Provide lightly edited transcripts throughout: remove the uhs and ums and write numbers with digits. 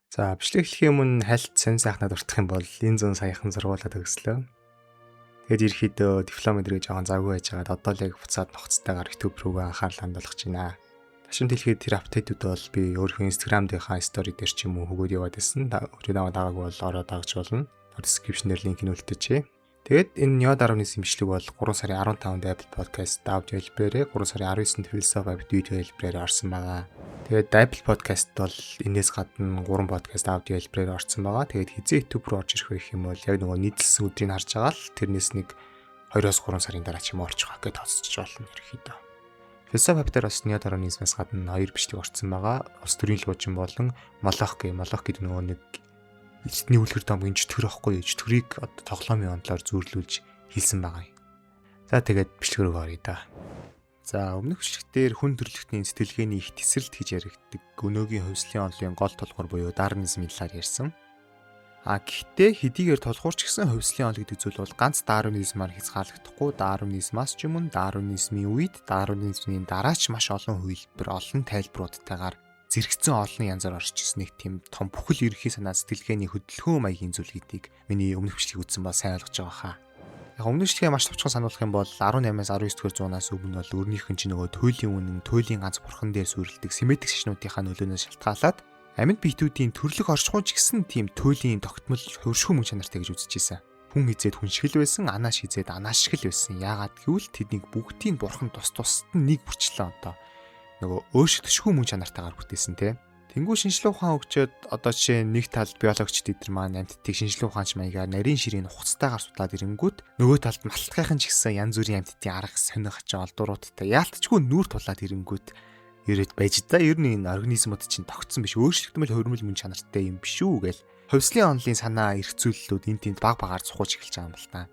За, бичлэг эхлэхийн өмнө хальт сонь сайхнаа дуртах юм бол энэ зун саяхан сургуулаа төгслөө. Тэгэд ерөөхдөө диплом өдрөө жоохон завгүй байж байгаад одоо л яг буцаад нухацтайгаар YouTube рүүгээ анхаарал хандуулах гэж байна. Ташамт хэлэхэд тэр update үүд бол би өөрийнхөө Instagram дийнхаа story дээр ч юм уу өгөөд яваад байсан. Та өөрөө намайг дагаагүй бол ороод дагаж болно. Description дээр линк нь үлдээчихье. Тэгээд энэ Neo Darwinism бичлэг бол 3 сарын 15-нд Apple Podcast аудио хэлбэрээр, 3 сарын 19-нд Philosophy видео хэлбэрээр орсон байгаа. Тэгээд Apple Podcast бол энэс гадна 3 podcast аудио хэлбэрээр орсон байгаа. Тэгээд хэзээ YouTube руу орж ирэх вэ гэх юм бол яг нөгөө нийтлсэн өдрийг харж байгаа л тэрнээс нэг 2-оос 3 сарын дараа ч юм уу орчих гэж тооцож болно ерөнхийдөө. Philosophy дээр бас Neo Darwinism-аас гадна хоёр бичлэг орсон байгаа. Улс төрийн луужин болон Молох гэх. Молох гэдэг нөгөө нэг эртний үлгэр домгийн чөтгөр ихгүй юу? Чөтгөрийг одоо тоглоомын онолоор зүйрлүүлж хийсэн байгаа юм. За, тэгээд бичлэг рүү оръё да. За, өмнөх бичлэг дээр хүн төрөлхтний сэтгэлгээний их тесрэлт гэж яригддаг өнөөгийн хувьслын онолын гол тулгуур буюу дарвинизмын талаар ярьсан. А гэхдээ хэдийгээр тулгуурч гэсэн хувьслын онол гэдэг зүйл бол ганц дарвинизмаар хязгаарлагдахгүй, дарвинизмаас ч өмнө, дарвинизмын үед, дарвинизмын дараа ч маш олон хувилбар, олон тайлбаруудтайгаар зэрэгцэн олон янзаар орж ирсэн нэг тийм том бүхэл ерөнхий санаа сэтгэлгээний хөдөлгөөн маягийн зүйл гэдгийг миний өмнөх бичлэгийг үзсэн бол сайн ойлгож байгаа хаа. Яг өмнөх бичлэгээ маш товчхон сануулах юм бол 18-аас 19 дугаар зуунаас өмнө бол өрнийх нь чинь нөгөө туйлын үнэн, туйлын ганц бурхан дээр суурилдаг семетик шашнуудынхаа нөлөөнөөс шалтгаалаад амьд биетүүдийн төрлөх оршихуй ч гэсэн тийм туйлын тогтмол хувиршгүй мөн чанартай гэж үзэж байсан. Хүн хизээд хүн шиг л байсан, анааш хизээд анааш шиг л байсан. Яагаад гэвэл тэднийг бүгдийг бурхан тус тусад нь нэг бүрчлээ одоо нөгөө өөрчлөгдөшгүй мөн чанартайгаар бүтээсэн те. Тэнгүү шинжлэх ухаан хөгжөөд, одоо жишээ нь нэг талд биологичд эдэр маань амьтдыг шинжлэх ухаанч маягаар нарийн ширийн ухацтайгаар судлаад ирэнгүүт, нөгөө талд малтгайхан ч гэсэн янз бүрийн амьтдын арга сонир хачин олдуруудтай яалтчгүй нүүр тулаад ирэнгүүт ирээд байж да, ер нь энэ организмууд чинь тогтсон биш, өөрчлөгдмөл хөрмөл мөн чанартай юм биш үү гэл хувьслын онолын санаа эрх зүйллүүд энэ тэнд баг багаар цухууж эхэлж байгаа юм л та.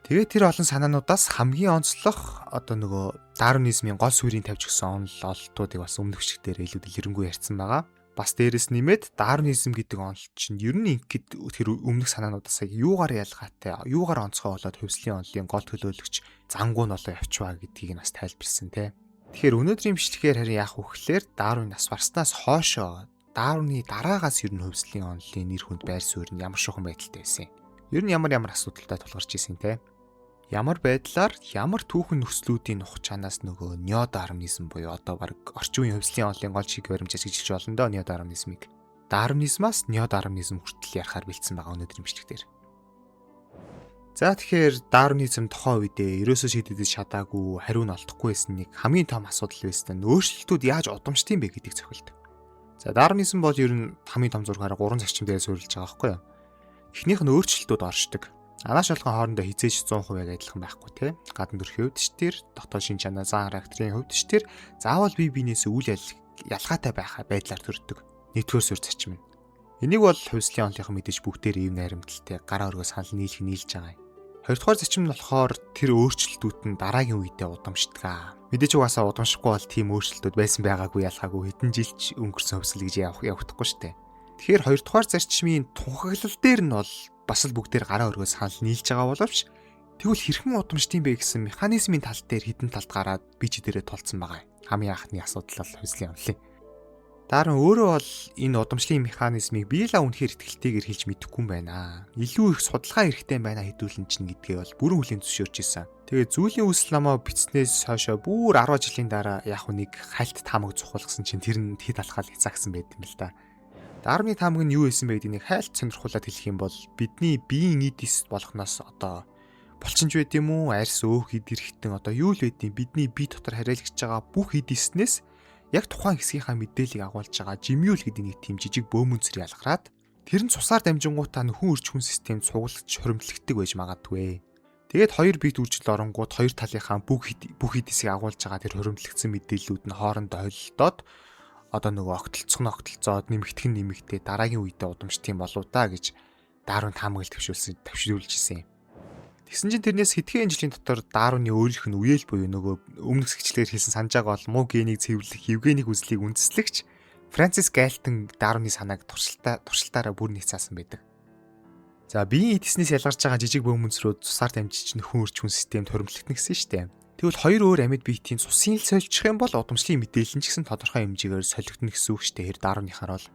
Тэгээд тэр олон санаануудаас хамгийн онцлог одоо нөгөө дарвинизмын гол суурийг тавьж өгсөн онол ололтуудыг бас өмнөх бичлэг дээр илүү дэлгэрэнгүй ярьсан байгаа. Бас дээрэс нэмээд дарвинизм гэдэг онол чинь ер нь ингээд тэр өмнөх санаануудаас юугаар ялгаатай, юугаар онцгой болоод хувьслын онолын гол төлөөлөгч зангуу нь болоо явчваа гэдгийг нь бас тайлбарсан те. Тэгэхээр өнөөдрийн бичлэгээр харин яах вэ гэхээр Дарвин нас барснаас хоошоо, Дарвины дараагаас ер нь хувьслын онолын нэр хүнд байр суурь нь ямар шухан байдалтай байсан юм. Ер нь ямар ямар асуудалтай тулгарч ирсэн те, ямар байдлаар, ямар түүхэн нөхцлүүдийн нухчаанаас нөгөө неодарвинизм буюу одоо баг орчин үеийн хувьслын онолын гол чиг баримж ажиглаж болно доо неодарвинизмыг. Дарвинизмаас неодарвинизм хүртэл ярихаар бэлдсэн байгаа өнөөдрийн бичлэг дээр. За, тэгэхээр дарвинизм тухайн үедээ ерөөсөө шийдэгдэж чадаагүй, хариу нь олдохгүй байсан нэг хамгийн том асуудал байсан нь өөрчлөлтүүд яаж удамшдсан бэ гэдэг цохилт. За, дарвинизм бол ер нь хамгийн том зургаараа гурван зарчим дээр суурилж байгаа байхгүй юу? Эхнийх нь өөрчлөлтүүд оршдог. Анааш болгон хоорондоо хизээж 100% яг адилхан байхгүй те. Гадна төрхийн хувьд ч тэр, дотоод шин чанар, зан характерын хувьд ч тэр заавал бие биенээс үйл ялгаатай байхаа байдлаар төрдөг. Нэгдүгээр суурь зарчим нь. Энийг бол хувьслын онолынхон мэдээж бүгдээр ив найрамдалтай гараа өргөө санал нийлэх нийлж байгаа юм. Хоёрдугаар зарчим нь болохоор тэр өөрчлөлтүүд нь дараагийн үедээ удамшдаг. Мэдээж угаасаа удамшихгүй бол тийм өөрчлөлтүүд байсан байгаагүй ялгаагүй хэдэн жилч өнгөрсөн хувьсэл гэж явагдахгүй шүү дээ. Тэгэхээр хоёрдугаар зарчмын тунхаглал дээр нь бол бас л бүгдээр гараа өргөө санал нийлж байгаа боловч тэгвэл хэрхэн удамшдсан бэ гэсэн механизмын тал дээр хідэн талд гараад би ч дээрээ тулцсан байгаа юм. Хамгийн анхны асуудал бол хувьслын онолын. Дараа нь өөрөө бол энэ удамшлын механизмыг би л үнэхээр итгэлтэйгээр хэлж мэдэхгүй юм байна. Илүү их судалгаа хэрэгтэй байна хэдүүлэн чинь гэдгээ бол бүрэн хүлээн зөвшөөрч ирсэн. Тэгээ зүйлийн үүсэл номоо бичснээс хойшоо бүр 10 жилийн дараа яг нэг хальт таамаг зухуулгасан чинь тэр нь хэд алхаал хязаагсан байт юм л да. Дарвины таамаг нь юу байсан бэ гэдгийг нэг хайлт сонирхуулаад хэлэх юм бол бидний биеийн эд эс болгоноос одоо булчинж байд юм уу, арьс, өөх, эд эрхтэн одоо юу л байдیں۔ Бидний бие дотор хариалгаж байгаа бүх эд эснээс яг тухайн хэсгийнхаа мэдээллийг агуулж байгаа жимюл гэдэг нэг тийм жижиг бөөмөнцөр ялгараад тэр нь цусаар дамжингуутаа нөхөн өрчхүн системд цуглаж хуримтлагдаг байж магадгүй. Тэгээд хоёр биет үржил оронгууд хоёр талынхаа бүх бүх эд эсийг агуулж байгаа тэр хуримтлагдсан мэдээллүүд нь хоорондоо холилдоод одоо нөгөө огтлцох нь огтлцоод, нэмэгдэх нь нэмэгдээ дараагийн үедээ удамшдсан болов та гэж Дарвин таамаглал төвшүүлсэн төвшүүлж исэн юм. Тэгсэн чинь тэрнээс хэдхэн жилийн дотор Дарвины өөрийнх нь үеэл буюу нөгөө өмнөх хичээлээр хэлсэн санжааг бол муу генийг цэвэрлэх Евгеник үзлийг үндэслэгч Фрэнсис Галтон Дарвины санааг туршилтаараа бүр нийцаасан байдаг. За, биеийн эдснээс ялгарч байгаа жижиг бөөмөнцрүүд цусаар дамжиж нөхөн өрчхүн системд хуримтлагдана гэсэн шүү дээ. Тэгвэл хоёр өөр амьд биетийн цусын л соличих юм бол удамшлын мэдээлэл нь ч гэсэн тодорхой хэмжээгээр солигдоно гэсэн үг шүү дээ. Тэр Дарвиныхаар бол.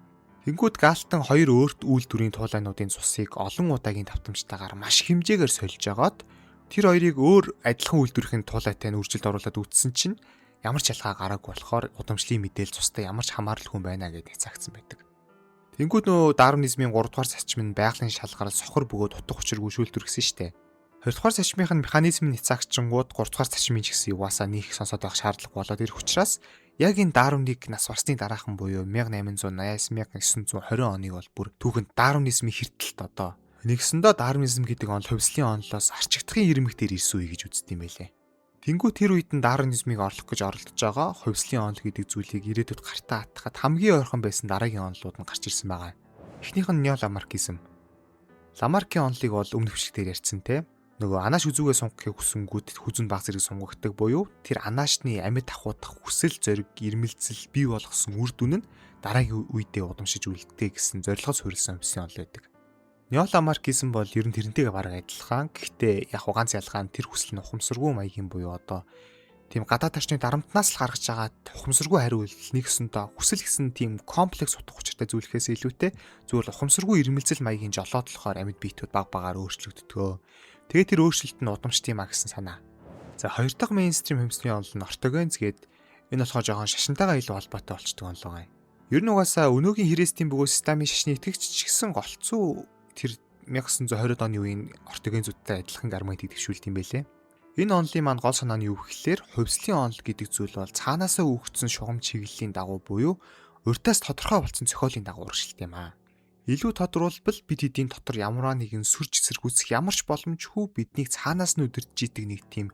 Тэнгүүд Галтон хоёр өөрт үйлдвэрийн туулайнуудын цусыг олон удаагийн давтамжтайгаар маш хэмжээгээр сольж агаад тэр хоёрыг өөр адилхан үйлдвэрийн туулайтай нь үржилд оруулаад үтсэн чинь ямар ч ялгаа гараагүй болохоор удамшлын мэдээлэл цустай ямар ч хамааралгүй байна гэдгийг цагцсан байдаг. Тэнгүүд нөө Дарвинизмын 3 дугаар зарчим нь байгалийн шалгарал сохор бөгөөд утга учиргүй шүүлтүр гэсэн штэ. 2 дугаар зарчмынх нь механизм нь няцаагчингууд 3 дугаар зарчмын ч гэсэн угаасаа нийх сонсоод байх шаардлага болоод ирэх учраас яг энэ Дарвиныг нас барсны дараахан буюу 1880-аас 1920 оныг бол бүр түүхэнд Дарвинизмын хэртэлт одоо нэгсэндээ Дарвинизм гэдэг онол хувьслын онолоос арчигдахын ирмэг дээр ирсэн үе гэж үздэг юм байлээ. Тэнгүү тэр үед нь Дарвинизмыг орлох гэж оролдож байгаа хувьслын онол гэдэг зүйлийг ирээдүйд гартаа атгахад хамгийн ойрхон байсан дараагийн онолууд нь гарч ирсэн байгаа. Эхнийх нь неоламаркизм. Ламаркийн онолыг бол өмнөх бичлэг дээр ярьсан те. Нөгөө анааш хүзүүгээ сунгахыг хүсэнгүүт хүзүүнд баг зэрэг сунгагдаг буюу тэр анаашны амьд ахуйдах хүсэл зориг, ирмэлцэл бий болгосон үр дүн нь дараагийн үедээ удамшиж үлддэг гэсэн зорилгоо суурилсан хувьслын онол байдаг. Неоламаркизм бол ер нь тэрнтэйгээ бараг адилхан. Гэхдээ яг ганц ялгаа нь тэр хүсэл нь ухамсаргүй маягийн буюу одоо тийм гадаад орчны дарамтнаас л гаргаж байгаа ухамсаргүй хариу үйлдэл нэгсэндээ хүсэл гэсэн тийм комплекс утга учиртай зүйлхээс илүүтэй зүгээр ухамсаргүй ирмэлзэл маягийн жолоодлохоор амьд биетүүд баг багаар өөрчлөгддөг. Тэгээ тэр өөрчлөлт нь удамшд юм а гэсэн санаа. За, хоёр дахь mainstream хувьсны онол нь ортогенз гээд энэ болохоор жоохон шашинтайгаа илүү холбоотой болчдөг онол байгаа юм. Ер нь угаасаа өнөөгийн христийн бөгөөд системийн шашны итгэгч ч гэсэн голцоо тэр 1920-ад оны үеийн ортогензүүдтэй адилхан аргументыг дэвшүүлд юм байлээ. Энэ онолын маань гол санаа нь юу гэхлээр хувьслын онол гэдэг зүйл бол цаанаасаа үүгдсэн шугам чиглэлийн дагуу буюу урьдаас тодорхой болсон зохиолын дагуу урагшилт юм аа. Илүү тодруулбал бид хэдийн дотор ямар нэгэн сүрж эсэргүүцэх ямар ч боломжгүй биднийг цаанаас нь удирдах идэг нэг тийм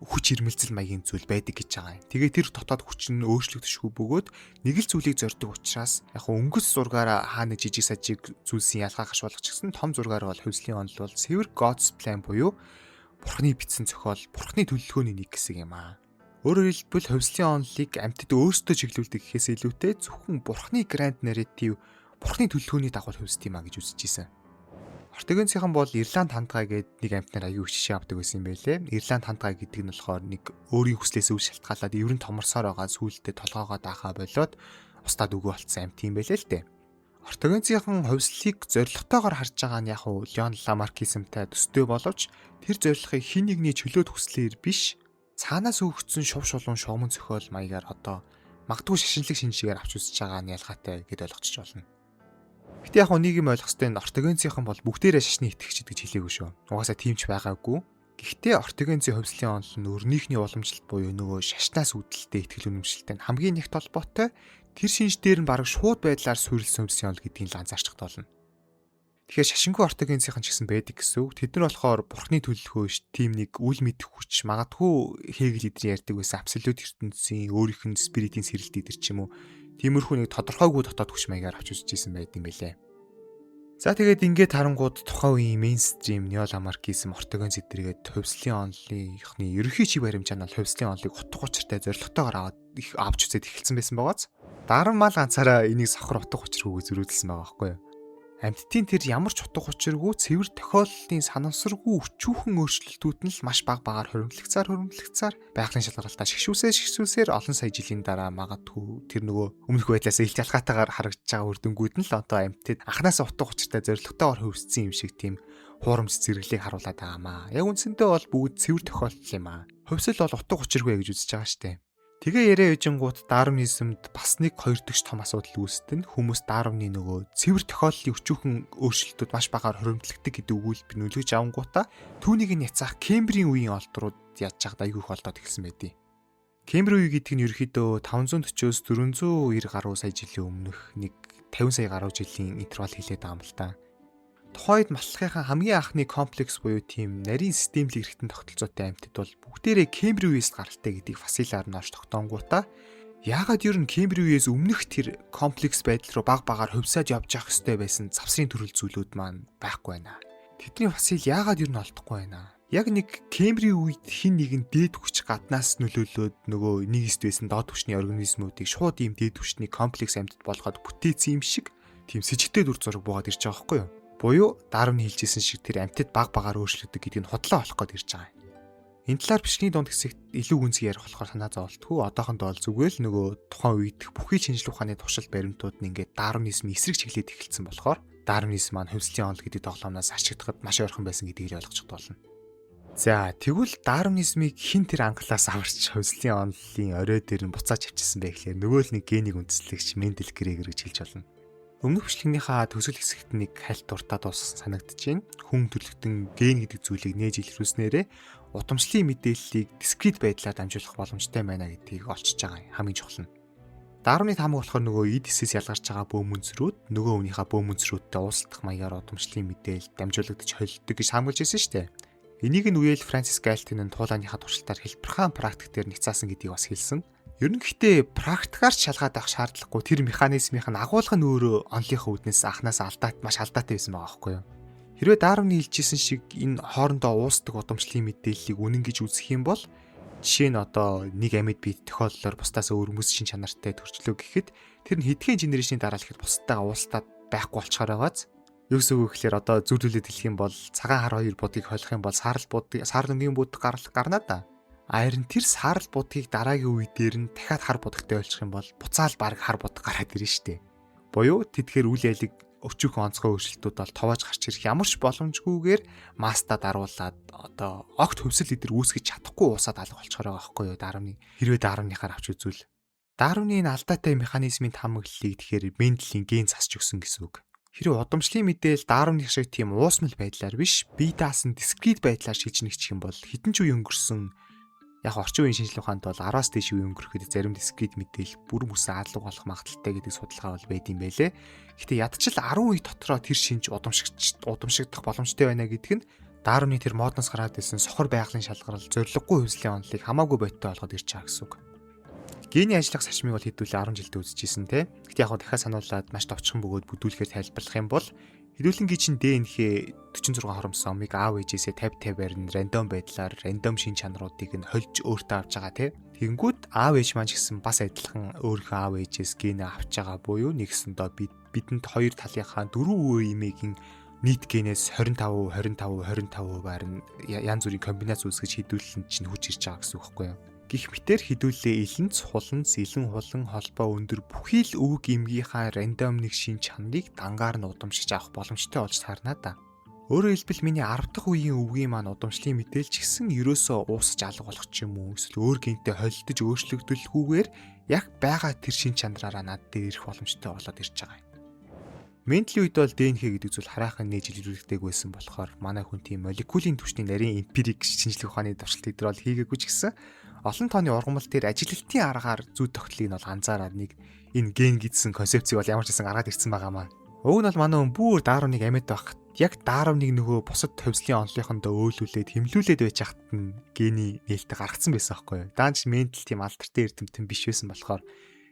хүч ирмэлзэл маягийн зүйл байдаг гэж байгаа юм. Тэгээ тэр дотоод хүч нь өөрчлөгдөшгүй бөгөөд нэг л зүйлийг зорддог учраас яг өнгөц зургаараа хаана жижиг сажиг зүйлсийн ялгаа гаш болгоч гэсэн том зургаар бол хувьслын онол бол цэвэр God's plan буюу бурхны бичсэн зохиол, бурхны төлөвлөгөөний нэг хэсэг юм аа. Өөрөөр хэлбэл хувьслын онолыг амьтад өөрсдөө чиглүүлдэг гэхээс илүүтэй зөвхөн бурхны grand narrative, бурхны төлөвлөгөөний дагуу хувьсд юм а гэж үзэж исэн. Ортогенцийнхан бол Ирланд хандгай гээд нэг амьтнаар аюу жишээ авдаг байсан юм байлээ. Ирланд хандгай гэдэг нь болохоор нэг өөрийн хүслээс үл шалтгаалаад эврэн томорсоор байгаа сүултээ толгоогоо даахаа болоод устдаад үгүй болцсон амьт юм байлээ л дээ. Ортогенцийнхан хувьслыг зоригтойгоор харж байгаа нь яг уу Леон Ламаркизмтай төстэй боловч тэр зорилгыг хин нэгний чөлөөт хүслээр биш, цаанаас өгөгдсөн шув шулуун шугаман зохиол маягаар одоо магадгүй шашинлаг шинжигээр авч үзэж байгаа нь ялгаатай гэд ойлгочих болно. Гэтэ яг нэг юм ойлгох хэрэгтэй нь ортогенцийнхан бол бүгдээрээ шашны итгэгчид гэж хэлээгүй шүү. Угаасаа тийм ч байгаагүй. Гэхдээ ортогенцийн хувьслын онол нь өрнийхний уламжлалт буюу нөгөө шашнаас үүдэлтэй итгэл үнэмшилтэй нь хамгийн нэгт холбоотой, тэр шинж дээр нь бараг шууд байдлаар суурилсан хувьслын онол гэдгийг л анзаарчих тоолно. Тэгэхээр шашингүй ортогенцийнхан ч гэсэн байдаг гэсэн үг. Тэд нар болохоор бурхны төлөвлөгөө ш тийм нэг үл мэдэх хүч, магадгүй Хегел эдний ярьдаг байсан абсолют ертөнцийн өөрийнх нь spirit ийн сэрэлт эдэр ч юм уу. Тиймэрхүү нэг тодорхойгүй дотоод хүч маягаар авч үзэж исэн байд юм байлээ. За, тэгээд ингээд харангууд тухайн үеийн mainstream неоламаркизм, ортогенз эдэргээд хувьслын онолынхны ерөнхий чиг баримжаа нь хувьслын онолыг утга учиртай зорилготойгоор аваад их авч үзээд эхэлсэн байсан байгааз. Даран мал ганцаараа энийг сохор утга учиргүйг зөрүүдлсэн байгаа байхгүй юу? Амьтдын тэр ямар ч утга учиргүй цэвэр тохиолдлын санамсаргүй өчүүхэн өөрчлөлтүүд нь л маш баг багаар хуримтлагцаар байгалийн шалгаралтаа шигшүүсээр олон сая жилийн дараа магадгүй тэр нөгөө өмнөх байдлаас илт ялгаатайгаар харагдаж байгаа үр дүнгууд нь л одоо амьтад анханасаа утга учиртай зорилготойгоор хөвссөн юм шиг тийм хуурамч зэрэглийг харуулад байгаа маа. Яг үндсэндээ бол бүгд цэвэр тохиолдол юм аа. Хувьсэл бол утга учиргүй гэж үзэж байгаа штэ. Тэгээ яриа ижингууд Дарвинизмд бас нэг хоёр дахь том асуудал үүсдэг нь хүмүүс Дарвины нөгөө цэвэр тохиолдлын өчүүхэн өөрчлөлтүүд маш багаар хуримтлагдаг гэдэг өгүүлбэр нүлгэж авангуудаа түүнийг нь яцаах Кембрийн үеийн олдрууд яаж чагд айгүй их олдоод эхэлсэн байдیں۔ Кембрийн үе гэдэг нь ерөөхдөө 540-оос 490 гаруй сая жилийн өмнөх нэг 50 сая гаруй жилийн интервал хэлээд байгаа юм л та. Тухайд матлахынхаа хамгийн анхны комплекс буюу тийм нарийн системлэг эргэтэн тогтолцоотой амьтад бол бүгдээрээ Кембрийн үеэс гаралтай гэдгийг фасилаар нь олж тогтоонгуудаа яагаад ер нь Кембрийн үеэс өмнөх тэр комплекс байдал руу баг багаар хувьсааж явж явах ёстой байсан завсрын төрөл зүйлүүд маань байхгүй байна. Тэдний фасил яагаад ер нь олдохгүй байна? Яг нэг Кембрийн үед хин нэгэн дээд хүч гаднаас нөлөөлөөд нөгөө нийгэст байсан доод түвшний организмуудыг шууд ийм дээд түвшний комплекс амьтад болгоод бүтээсэн юм шиг тийм сэжигтэй дүр зураг буугаад ирж байгаа байхгүй юу? Буюу Дарвин хэлжсэн шиг тэр амьтад баг багаар өөрчлөгдөг гэдгийг нь худлаа болох гээд ирж байгаа юм. Энэ талаар бичлэгийн дунд хэсэгт илүү гүнзгий ярих болохоор санаа зоволтгүй. Одоохондоо бол зүгээр л нөгөө тухайн үед бүхий шинжлэх ухааны туршилт баримтууд нь ингээд Дарвинизмын эсрэг чиглээд эхэлсэн болохоор Дарвинизм маань хувьслын онол гэдэг тоглоомноос ашигдахад маш ойрхон байсан гэдгийг ойлгож болно. За, тэгвэл Дарвинизмыг хэн тэр англиас аварч хувьслын онолын орой дээр нь буцааж авчирсан бэ гэхлээр нөгөө л нэг генийг үндэслэгч Мендел Грегор гэж хэлж болно. Өмнөх бичлэгнийхаа төгсгөл хэсэгт нэг хальт дуртаа дууссан санагдаж байна. Хүн төрөлхтөн ген гэдэг зүйлийг нээж илрүүлснээрээ удамшлын мэдээллийг discrete байдлаар дамжуулах боломжтой байна гэдгийг олчж байгаа юм. Хамгийн чухал нь. Дарвины таамаг болохоор нөгөө эд эсээс ялгарч байгаа бөөмөнцрүүд нөгөө хүнийхээ бөөмөнцрүүдтэй уулзах маягаар удамшлын мэдээлэл дамжуулагдаж холилддог гэж таамаглаж байсан шүү дээ. Энийг нь үеэл Фрэнсис Галтон нь туулааныхаа туршилтаар хэлбэрхаан практик дээр няцаасан гэдгийг бас хэлсэн. Ер нь гэхдээ практикаар ч шалгаад авах шаардлагагүй тэр механизмын нь агуулга нь өөрөө онлынхаа үүднээс анханаас алдаад маш алдаатай байсан байгаа байхгүй юу? Хэрвээ Дарвины хэлжсэн шиг энэ хоорондоо уусдаг удамшлын мэдээллийг үнэн гэж үзэх юм бол жишээ нь одоо нэг амьд бие тохиолдлоор бусдаас өөр мэс шин чанартай төрчлөө гэхэд тэр нь хэдхэн generation ий дараа л ихэд бусдаагаа уустаад байхгүй болчоор байгааз. Юу гэсэн үг гэхээр одоо зүрлүүлээд хэлэх юм бол цагаан хар хоёр будгийг холих юм бол саарал будгийг саарал өнгийн буд гарлах гарна да. Харин тэр саарал будгийг дараагийн үе дээр нь дахиад хар будагтай ойлчих юм бол буцаал баг хар будаг гараад ирнэ штэ. Буюу тэдгээр үл ялэг өчүүхэн онцгой өөрчлөлтүүд бол товоож гарч ирэх ямар ч боломжгүйгээр маста даруулаад одоо огт хөвсөл эдэр үүсгэж чадахгүй уусаад алга болчихоор байгаа байхгүй юу Дарвины. Хэрвээ Дарвиныхаар авч үзвэл Дарвины энэ алдаатай механизмын таамаглалыг тэгэхээр Менделийн ген засч өгсөн гэсэн үг. Хэрвээ удамшлын мэдээлэл Дарвиных шиг тийм уусмал байдлаар биш, бие даасан discrete байдлаар шилжинэгчих юм бол хэдэн ч үе өнгөрсөн яг орчин үеийн шинжлэх ухаанд бол 10-аас дээш үе өнгөрөхөд зарим discrete мэдээлэл бүр мөсөн алга болох магадлалтай гэдэг судалгаа бол байд юм байлээ. Гэхдээ ядчил 10 үе дотроо тэр шинж удамшигдах боломжтой байна гэдг нь Дарвины тэр модноос гараад ирсэн сохор байгалийн шалгарал зориггүй хувьслын онолыг хамаагүй бодтой болгоод ирж байгаа гэсэн үг. Гений ажиллах сачмыг бол хэдүүлээ 10 жилдээ үзчихсэн те. Гэхдээ яг дахиад сануулад маш товчхон бөгөөд бүдүүлэхээр тайлбарлах юм бол хэдүүлэнгийн чинь ДНХ 46 хромосомыг аав ээжээсээ 50 50-аар нь random байдлаар random шин чанаруудыг нь хольж өөртөө авч байгаа те. Тэгэнгүүт аав ээж маань ч гэсэн бас адилхан өөрийнхөө аав ээжээс генээ авч байгаа буюу нэгсэндээ бидэнд хоёр талынхаа дөрвөн үе эмээгийн нийт генээс 25%, 25%, 25%-аар нь янз бүрийн комбинац үүсгэж хэдүүлэлэнд чинь хүч ирж байгаа гэсэн үг байхгүй юу? Гэх мэтэр хэдүүлээ илэн хулан, сэлэн хулан холбоо өндөр бүхий л өвөг эмгийнхаа random нэг шин чанарыг дангаар нь удамшиж авах боломжтой болж таарна да. Өөрөөр хэлбэл миний 10 дахь үеийн өвгийн маань удамшлын мэдээлэл ч гэсэн ерөөсөө уусаж алга болох ч юм уу эсвэл өөр гентэй холилдож өөрчлөгдөлгүйгээр яг байгаа тэр шин чанараараа над дээр ирэх боломжтой болоод ирж байгаа юм. Менделийн үед бол ДНХ гэдэг зүйл хараахан нээж илрүүлэгдээг байсан болохоор манай хүн тийм молекулын түвшний нарийн эмпирик шинжлэх ухааны туршилт дээр бол хийгээгүй ч гэсэн олон тооны ургамал дээр ажилтны аргаар зүй тогтлыг нь бол анзаараад нэг энэ ген гэдсэн концепцийг бол ямар ч гэсэн гаргаад ирсэн байгаамаа. Уг нь бол манай хүн бүр Дарвиныг амьд байхад яг Дарвиныг нөгөө бусад хувьслын онолынхондоо өөлүүлээд хэмлүүлээд байж хахад нь гений нээлттэй гаргацсан байсан байхгүй юу. Даанч Мендел тийм алдартай эрдэмтэн биш байсан болохоор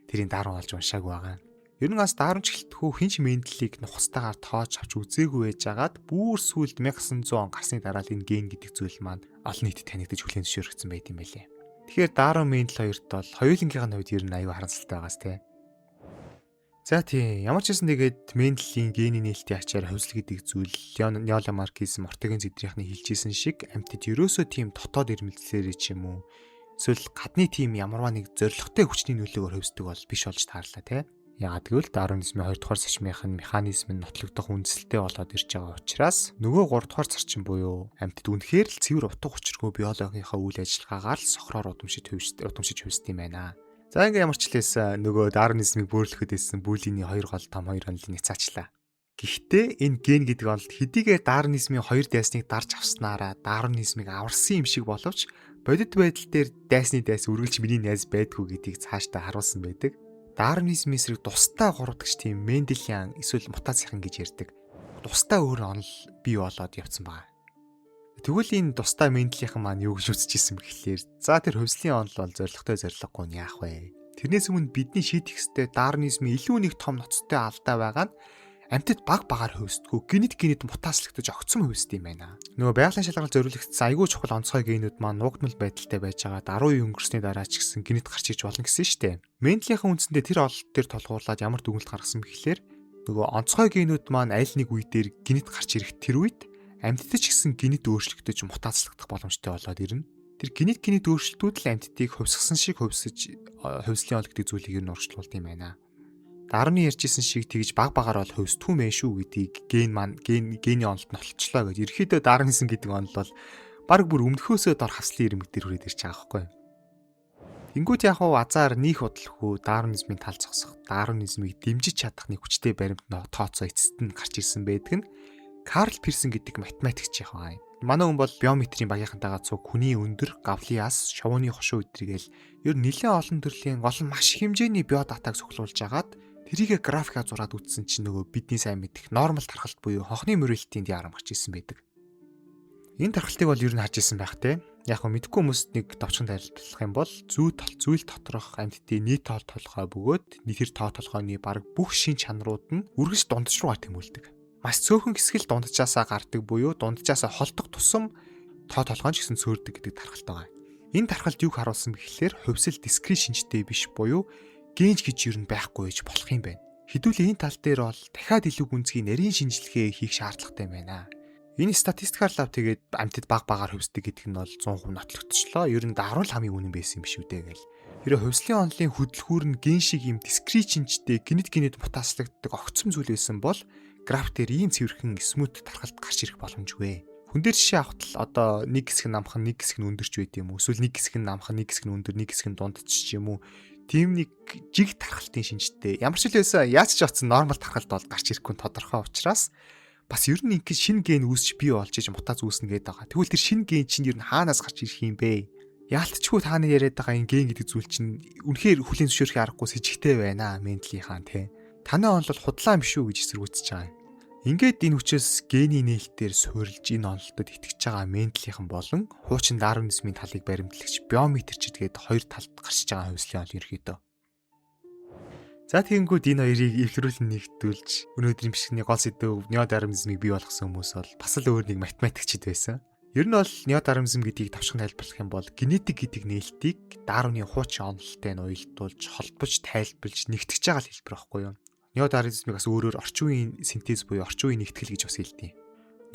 тэрийг Дарвин олж уншаагүй байгаа. Ер нь бас Дарвин ч гэлтгүү хинч Менделийг нухацтайгаар тоож авч үзээгүй байжгаад бүр сүүлд 1900 он гарсны дараа л энэ ген гэдэг зүйл маань олон нийтэд танигдаж хүлээн зөвшөөрөгдсөн байт юм байлээ. Тэгэхээр Дарвин Мендел хоёрт бол хоёулангийнх нь хувьд ер нь аюу харамсалтай байгаас те. За тийм, ямар ч байсан тэгээд Менделийн гений нээлтийн ачаар хувьсэл гэдэг зүйл неоламаркизм, ортоген зэдрийнхний хэлжсэн шиг амьтад ерөөсөө тийм дотоод ирмэлзлээрээ ч юм уу эсвэл гадны тийм ямарваа нэг зоригтой хүчний нөлөөгөөр хувьсдаг бол биш болж таарлаа те. Яагаад гэвэл Дарвинизмын 2 дугаар сачмынх нь механизм нь нотлогдох үндсэлтэй болоод ирж байгаа учраас нөгөө 3 дугаар зарчим буюу амьтад үнэхээр л цэвэр утга учиргүй биологийнхаа үйл ажиллагаагаар л сохроор удамшиж хувьсд юм байна. За ингээ ямар ч лээс нөгөө Дарвинизмыг бөөрөлөхөд байсан бүлиний хоёр гол том хоёр онолыг няцаачлаа. Гэхдээ энэ ген гэдэг онолд хэдийгээр Дарвинизмын хоёр дайсныг дарж авснараа Дарвинизмыг аварсан юм шиг боловч бодит байдал дээр дайсны дайс үргэлж миний найз байдгүй гэдгийг цаашдаа харуулсан байдаг. Дарвинизмын эсрэг тусдаа гуравдагч тийм Менделиан эсвэл мутацийн гэж ярьдаг. Тусдаа өөр онол бий болоод явцсан байгаа. Тэгвэл энэ тусдаа Менделийнхэн маань юу гэж үзчихсэн бэ гэхлээр за тэр хувьслын онол бол зоригтой зориггүй нь яах вэ? Тэрнээс өмнө бидний шийдэх ёстой Дарвинизмын илүү нэг том ноцтой алдаа байгаа нь амьтад баг багаар хувьсдэггүй гинэт гинэт мутацлагдаж огцом хувьсд юм байна. Нөгөө байгалийн шалгарал зориулагдсан айгүй чухал онцгой генүүд маань нуугдмал байдалтай байж байгаа 10 үе өнгөрсний дараа ч гэсэн гинэт гарч иж болно гэсэн шүү дээ. Менделийнхэн үндсэндээ тэр ололт дээр тулгуурлаад ямар дүгнэлт гаргасан бэ гэхлээр нөгөө онцгой генүүд маань аль нэг үе дээр гинэт гарч ирэх тэр үед амьтад ч гэсэн гинэт өөрчлөгдөж мутацлагдах боломжтой болоод ирнэ. Тэр генет генет өөрчлөлтүүд л амьтдыг хувьсгасан шиг хувьсаж хувьслын онол гэдэг зүйлийг ер нь урагшлуулд юм байна. Дарвины ярьжсэн шиг тэгж баг багаар бол хувьсдгүй мэн шүү гэдгийг ген маань гений онолд нь олчлоо гэж. Ерөнхийдөө дарвинизм гэдэг онол бол баг бүр өмнөхөөсөө дор хавслын ирмэг дээр хүрээд ирж байгаа байхгүй юу? Тэнгүүт яг хуу азар нийх удалгүй дарвинизмын тал зогсох, дарвинизмыг дэмжиж чадах нэг хүчтэй баримт тооцоо эцэст нь гарч ирсэн байдаг нь Карл Пирсон гэдэг математикч яг байгаа юм. Манай хүн бол биометрийн багийнхантайгаа цуг хүний өндөр, гавлын ас, шовооны хошуу өдрийгэл ер нь нэлээд олон төрлийн гол нь маш хэмжээний биодатаг цуглуулж агаад тэрийгэ графикаа зураад үтсэн чинь нөгөө бидний сайн мэдэх нормал тархалт буюу хонхны мөрөөлтийн диаграм гарч ирсэн байдаг. Энэ тархалтыг бол ер нь харж ирсэн байх те. Яг хөө мэдгүй хүмүүст нэг товчхон тайлбарлах юм бол зүйл доторх амьтдын нийт тоо толгой бөгөөд тэр тоо толгойн бараг бүх шин чанарууд нь үргэлж дундаж руугаа тэмүүлдэг. Маш цөөхөн хэсэг л дунджаасаа гардаг буюу дунджаасаа холдох тусам тоо толгой ч гэсэн цөөрдөг гэдэг тархалт байгаа. Энэ тархалт юг харуулсан бэхлээр хувьсэл дискрет шинжтэй биш буюу генж гэж ер нь байхгүй гэж болох юм байна. Хэдүүлээ энэ тал дээр бол дахиад илүү гүнзгий нарийн шинжилгээ хийх шаардлагатай юм байна. Энэ статистикаар лав тэгээд амьтад баг багаар хувьсдаг гэдэг нь бол 100% нотлогдчихлоо. Ер нь даруул хамгийн үнэн байсан юм биш үү дээ гэл. Хэрэв хувьслын онолын хөдөлгүүр нь ген шиг юм дискрет шинжтэй генет генет мутацлагддаг огцом зүйл байсан бол граф дээр ийм цэвэрхэн смут тархалт гарч ирэх боломжгүй. Хүн дээр жишээ авахтал одоо нэг хэсэг нь намхан, нэг хэсэг нь өндөрч байд юм уу? Эсвэл нэг хэсэг нь намхан, нэг хэсэг нь өндөр, нэг хэсэг нь дундч юм уу? Тийм нэг жиг тархалтын шинжтэй. Ямар ч л байсан яаж ч очсон нормал тархалт бол гарч ирэхгүй тодорхой учраас бас ер нь ингэ шинэ ген үүсч бий болж иж мутац үүснэ гэдэг байгаа. Тэгвэл тэр шинэ ген чинь ер нь хаанаас гарч ирэх юм бэ? Яалтчгүй та нар яриад байгаа энэ ген гэдэг зүйл чинь үнэхээр хүлийн зөвшөөрөх аргагүй сэжигтэй байна. Менделийн тий. Танай онол бол худлаа юм шүү гэж эсэргүүцэж байгаа юм. Ингээд энэ хүчээс гений нээлтээр суурилж энэ онолтод итгэж байгаа Менделийнхэн болон хуучин дарвинизмын талыг баримтлагч биометрчид гээд хоёр талд гарч байгаа хувьслын онол ерөөхдөө. За тэгэнгүүт энэ хоёрыг эвлэрүүлэн нэгтүүлж өнөөдрийн бичлэгний гол сэдэв неодарвинизмыг бий болгосон хүмүүс бол бас л өөр нэг математикчид байсан. Ер нь бол неодарвинизм гэдгийг товчхон тайлбарлах юм бол генетик гэдэг нээлтийг Дарвины хуучин онолтой нь уялдуулж, холбож, тайлбарлаж нэгтгэж байгаа л хэлбэр байхгүй юу? Неодарвинизмыг бас өөрөөр орчин үеийн синтез буюу орчин үеийн нэгтгэл гэж бас хэлдэг.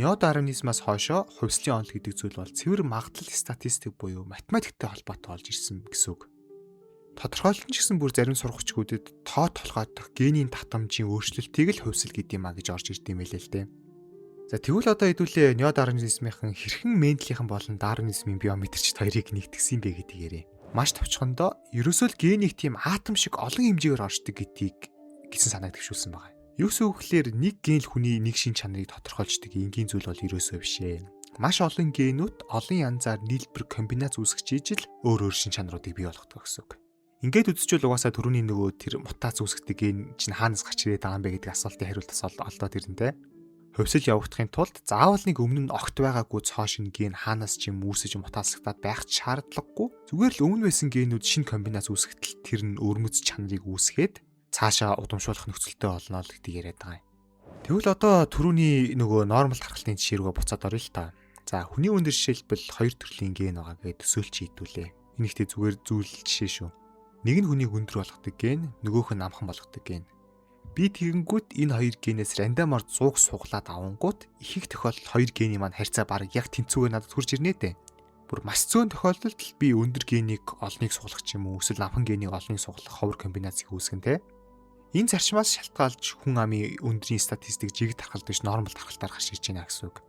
Неодарвинизмаас хойшоо хувьслын онол гэдэг зүйл бол цэвэр магадлал статистик буюу математиктэй холбоотой болж ирсэн гэсэн үг. Тодорхойлолт нь ч гэсэн бүр зарим сургагчгүүдэд тоо толгойдох генийн татамжийн өөрчлөлтийг л хувьсэл гэдэг юм а гэж орж ирд юм байлээ л дээ. За тэгвэл одоо хэдүүлээ неодарвинизмын хэрхэн Менделийнхэн болон дарвинизмын биометрчид хоёрыг нэгтгсэн юм бэ гэдгийг яриа. Маш товчхондоо ерөөсөө л генийг тийм атом шиг олон хэмжээгээр оршдог гэдгийг гэсэн санааг төвшүүлсэн байгаа. Юу гэсэн үг гэхээр нэг ген л хүний нэг шин чанарыг тодорхойлждаг энгийн зүйл бол ерөөсөө биш ээ. Маш олон генүүд олон янзаар нийлбэр комбинац үүсгэж ижил өөр өөр шин чанаруудыг бий болгодог гэсэн үг. Ингээд үзчихвэл угаасаа түрүүний нөгөө тэр мутац үүсгдэг ген чинь хаанаас гарч ирээд байгаа юм бэ гэдэг асуултын хариулт бас олдоод ирнэ те. Хувьсэл явагдахын тулд заавал нэг өмнө нь огт байгаагүй цоо шинэ ген хаанаас ч юм үүсэж мутацлагдаад байх шаардлагагүй. Зүгээр л өмнө байсан генүүд шинэ комбинац үүсгэтэл тэр нь өвөрмөц чанарыг үүсгээд цаашаа удамшуулах нөхцөлтэй болно л гэдгийг яриад байгаа юм. Тэгвэл одоо түрүүний нөгөө нормал тархалтын жишээ рүүгээ буцаад оръё л та. За хүний өндөр жишээлбэл хоёр төрлийн ген байгаа гэж төсөөлч хийдүүлээ. Энэ ихтэй зүгээр зүйл жишээ шүү. Нэг нь хүнийг өндөр болгодог ген, нөгөөх нь намхан болгодог ген. Би тэгэнгүүт энэ хоёр генээс рандомор 100 суглаад авангууд их их тохиолдолд хоёр гений маань харьцаа бараг яг тэнцүүгээр надад хүрч ирнэ дээ. Бүр маш цөөн тохиолдолд л би өндөр генийг олныг суглах ч юм уу эсвэл намхан генийг олныг суглах ховор комбинацийг үүсгэн тэ. Энэ зарчмаас шалтгаалж хүн амын өндрийн статистик жиг тархалт биш нормал тархалтаар гарч ирж байна гэсэн үг.